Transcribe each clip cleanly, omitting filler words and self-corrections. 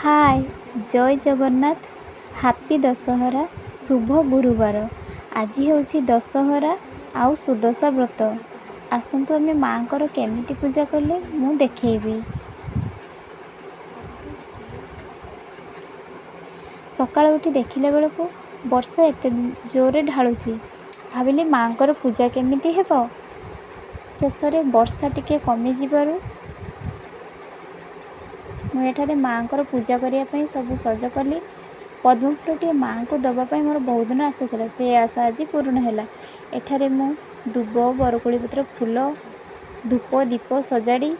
ହାଏ, ଜୟ Jagannath, happy Dussehra, ଶୁଭ ଗୁରୁବାର। ଆଜି ହେଉଛି ଦଶହରା ଆଉ ସୁଦଶା ବ୍ରତ। ଆସନ୍ତୁ ଆମେ ମାଆଙ୍କର କେମିତି ପୂଜା କଲେ ମୁଁ ଦେଖେଇବି। ସକାଳୁ ଉଠି ଦେଖିଲା ବେଳକୁ ବର୍ଷା ଏତେ ଜୋରରେ ଢାଳୁଛି। ଭାବିଲି ମାଆଙ୍କର ପୂଜା କେମିତି ହେବ। ଶେଷରେ ବର୍ଷା ଟିକେ କମିଯିବାରୁ ମୁଁ ଏଠାରେ ମାଆଙ୍କର ପୂଜା କରିବା ପାଇଁ ସବୁ ସଜ କଲି। ପଦ୍ମଫୁଲଟିଏ ମାଆଙ୍କୁ ଦେବା ପାଇଁ ମୋର ବହୁତ ଦିନ ଆଶା ଥିଲା, ସେ ଆଶା ଆଜି ପୂରଣ ହେଲା। ଏଠାରେ ମୁଁ ଦୁବ, ବରକୋଳି ପତ୍ର, ଫୁଲ, ଧୂପ, ଦୀପ ସଜାଡ଼ି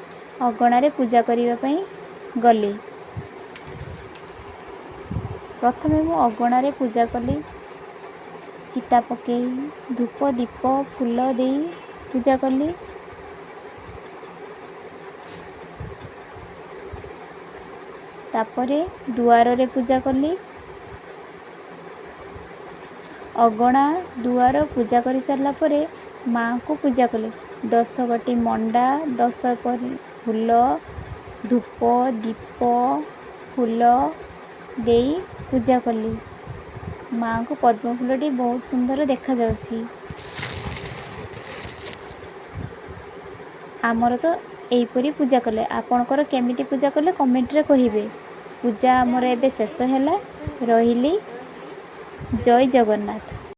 ଅଗଣାରେ ପୂଜା କରିବା ପାଇଁ ଗଲି। ପ୍ରଥମେ ମୁଁ ଅଗଣାରେ ପୂଜା କଲି, ଚିତା ପକେଇ ଧୂପ, ଦୀପ, ଫୁଲ ଦେଇ ପୂଜା କଲି। ତାପରେ ଦୁଆରରେ ପୂଜା କଲି। ଅଗଣା ଦୁଆର ପୂଜା କରିସାରିଲା ପରେ ମାଆଙ୍କୁ ପୂଜା କଲି। 10 ଗୋଟି ମଣ୍ଡା, 10 ପରି ଫୁଲ, ଧୂପ, ଦୀପ, ଫୁଲ ଦେଇ ପୂଜା କଲି। ମାଆଙ୍କୁ ପଦ୍ମ ଫୁଲଟି ବହୁତ ସୁନ୍ଦର ଦେଖାଯାଉଛି। ଆମର ତ ଏଇପରି ପୂଜା କଲେ, ଆପଣଙ୍କର କେମିତି ପୂଜା କଲେ କମେଣ୍ଟରେ କହିବେ। ପୂଜା ଆମର ଏବେ ଶେଷ ହେଲା। ରହିଲି, ଜୟ ଜଗନ୍ନାଥ।